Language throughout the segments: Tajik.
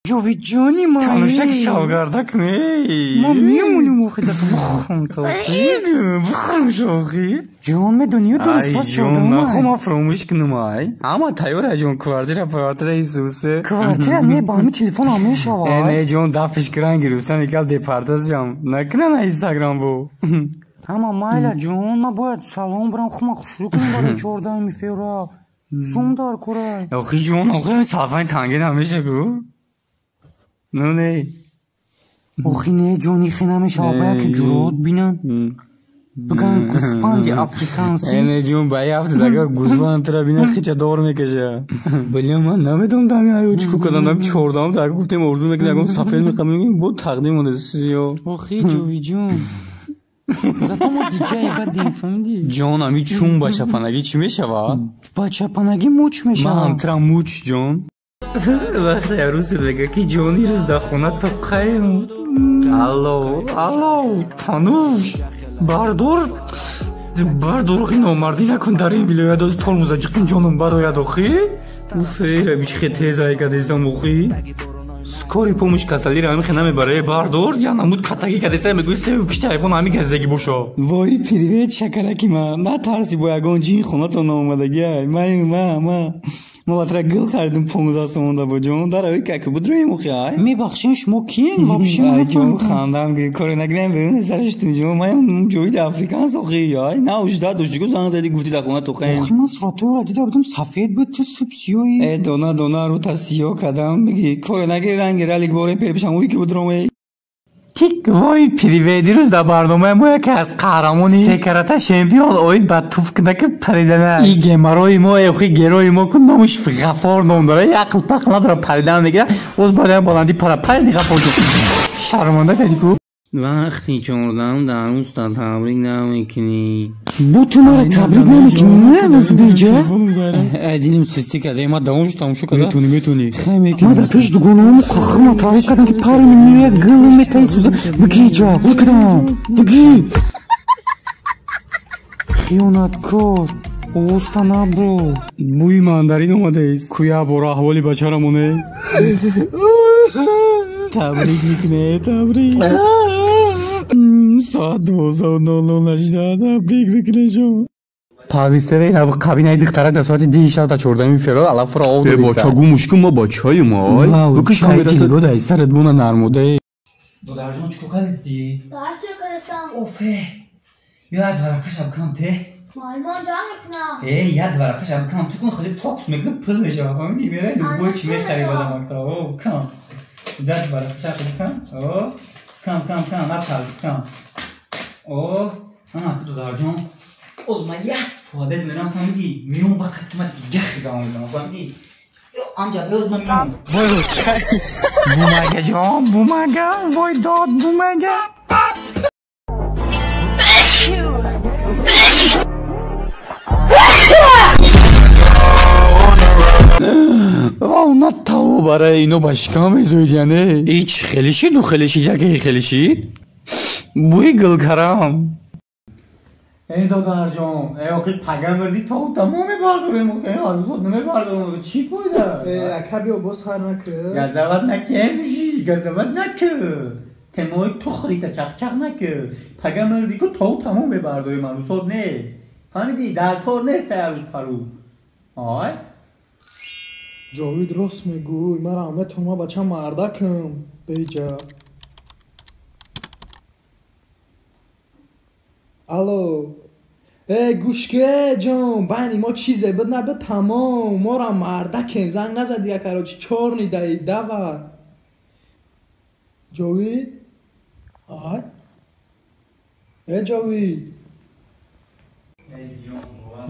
Ҷовидҷони ман. Танушак шавгардак не. Ма мемонем охи дака бухӯрам то. Бухӯрам шохи. Ҷон медонӣ дуруст пас ҷон нахо ма фаромӯш кунам ай. Ҳама тайёр ай ҷон квартира квартира Исусе. Квартира не ба ҳами телефон ҳам мешавад. Э не ҷон дафиш кран гирифтан икал департазиям. Накунан Инстаграм бу. Ҳама майла ҷон ма бояд салон бирам хума хушрӯ кунам барои 14 феврал. Сум дар курай. Охи ҷон охи салфани танге намеша ку. Ну не. Охи не ҷон ихе намешава бояд ки ҷурот бинам. Биган гӯспанди африканси. Э не ҷон ба ҳафта дага гӯспанд тра бина хича дор мекаша. Блин ман намедонам дами аю чӣ ку кардам дами 14 дага гуфтем орзу мекунем ягон сафед меқабем бо тақдим монда сиё. Охи ҷовиҷон. Зато мо диҷаи бадем фаҳмидӣ? Ҷон ами чун бачапанагӣ чӣ мешавад? Бачапанагӣ муч мешавад. Ман ҳамтира муч ҷон. Вақте арӯси мега ки ҷони рӯз дар хона тоқаем. Алло, алло, тануш, бардор, бардор охи номардӣ накун дар ин вилоят оз тормоза ҷиқин ҷоном барояд охи. Уф, мишхе тез айкадесам охи. Скорый помощь касалиро ҳамихе намебаре бардор, я намуд катагӣ кадеса мегӯи севи пишти айфон ҳами газидагӣ бошо. Вой привет шакараки ма, натарси бо ягон ҷин хонатон наомадагиай. Ма ма ма ма батра гул харидим 15 сомонда бо ҷон дарави как будроем охи ай. Мебахшин шумо киен вообще? Ай ҷон хандам гирифт коре нагирем берун сараш тун ҷон маям ҷоиди африканс охи ай на ужда доштику занг зади гуфти дар хона тоқаем. Охи ман суратҳоро дида будам сафед буд ту суб сиёҳӣ. Э дона дона рута сиёҳ кардам меги коре нагири ранги ралик боре перпишам уй ки будром эй. Тик вой привет дирӯз дар барномаи мо яке аз қаҳрамони секарата чемпион оид ба туфкунаки паридана. И гемарои мо охи герои мо ку номаш Ғафор ном дора, ақл пақл надора паридан мегира. Оз бароям баландӣ пара париди Ғафор ҷон. Шарманда кардӣ ку. Вақти чордаҳум дар рӯзта табрик намекунӣ. Бо ту маро табрик намекунӣ не ӯзбеҷа? Ай дилим систӣ карда, ма давом шуд тамошо карда. Метонӣ, метонӣ. Хай мекунӣ. Ма дар пеши дугонаҳому қахма табрик кардам ки парини меояд гул метаи суза. Бигӣ ҷа, бикдам, бигӣ. Хиёнаткор, овозта набуд. Бӯи мандарин омадааст. Куя бора аҳволи бачарамоне. Табрик мекунӣ, табрик. Соат 12:00 нашида табрик мекунӣ шумо. Павистеве ина қабинаи духтарак дар соати 10 шаб та 14 феврал алафро об Э додиста. бача гумуш кун ма бачаем ай. Букиш камера ҷилго дар сарат бона нармода. Додарҷон чӣ кардисти? Дарс кардам. Офе. Як варақаша бикам те. Муаллимон ҷанг мекунам. Э як варақаша бикам ту кун хеле фокус мекунӣ пул мешава фаҳмидӣ? Мерай любой чӣ мехари бада мактаб. О кам. Як варақаша бикам. О кам кам кам натарс кам. О ана додарҷон. Оз ман як туалет мерам фаҳмидӣ? Миён ба қадди ман дига хигама мезанам фаҳмидӣ? Амҷа беоз ман миён. Бумага ҷон, бумага, вой дод, бумага. На тавба барои ино ба шикам мезоид яне. Ич хеле шид, у хеле шид, яке хеле шид. Бӯи гулкарам. Эй додарҷон, эй охи пага мирди то тамом мебардорем охи, арӯзот намебардорем, чӣ фоида? Э ака биё боз сар накӯ. Газават накем жи, газават накӯ. Темои тухрита чақчақ накӯ. Пага мирди ку то тамом мебардорем арӯзот не. Фаҳмидӣ? Дар кор нест арӯз пару. Ай? Ҷовид рост мегӯй, ман раҳматон ма бача мардакам беҷа. Алло. Э гӯш ке ҷон, байни мо чизе буд набуд тамом, мора мардакем, занг назади я короче, чорни даи давай. Ҷовид? Ай? Э ҷовид?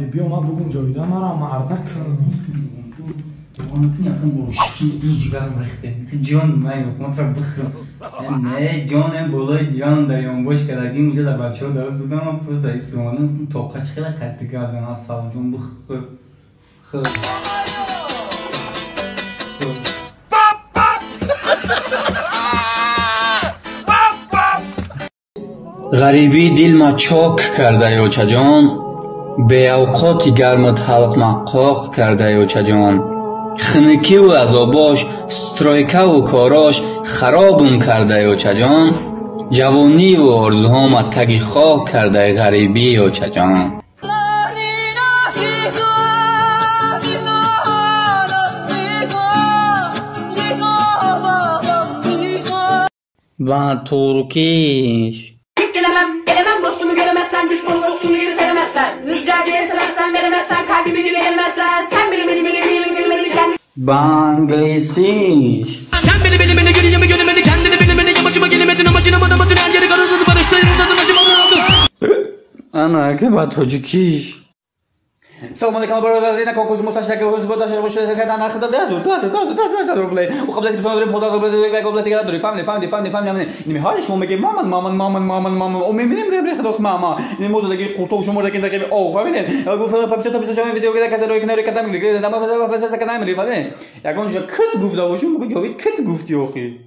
Э биё ман бугум ҷовида, мара мардакам. Ҷон май мутра бихӯрам. Не ҷонем болои диван дар ёнбош кардагим уҷа дар бачаҳо дар зудам просто исмонам тоқа чӣ хела қатри гап занам ассалом ҷон бихӯр. Хӯр. Ғарибӣ дилма чок кардаи очаҷон, беавқоти гармат ҳалқма қоқ кардаи очаҷон. Хунукиву азобош Стройкаву корош харобум кардай, очаҷон. Ҷавониву орзуҳома таги хок кардай ғарибӣ, очаҷон. Ба туркиш. Gelemem, gelemem dostumu göremezsen, düşmanı dostumu geri sevemezsen. Rüzgar diye seversen, veremezsen, kalbimi güle gelemezsen. Sen beni beni beni beni gülmedin kendini. Ба англисиш. Sen beni beni beni gülüyor gülmedi kendini bilemedi yamacıma gelemedin amacına varamadın her yeri karaladın barıştırdın acımadın aldın. Ана ки ба тоҷикиш. Салом алейкум, бародарон, конкурс рублей. Шумо мегӯед маман, маман, маман, маман, маман. О, мебинем ребре худох мама. Ин мозадаги қуртов шумо даки даки о, фаҳмидед? Гуфта паписа паписа шумо видео гида каса рой кинори кадам гида дама паписа паписа кадам мери, фаҳмидед? Ягон ҷо кит гуфта бошум, мегӯяд ёви кит гуфти охи.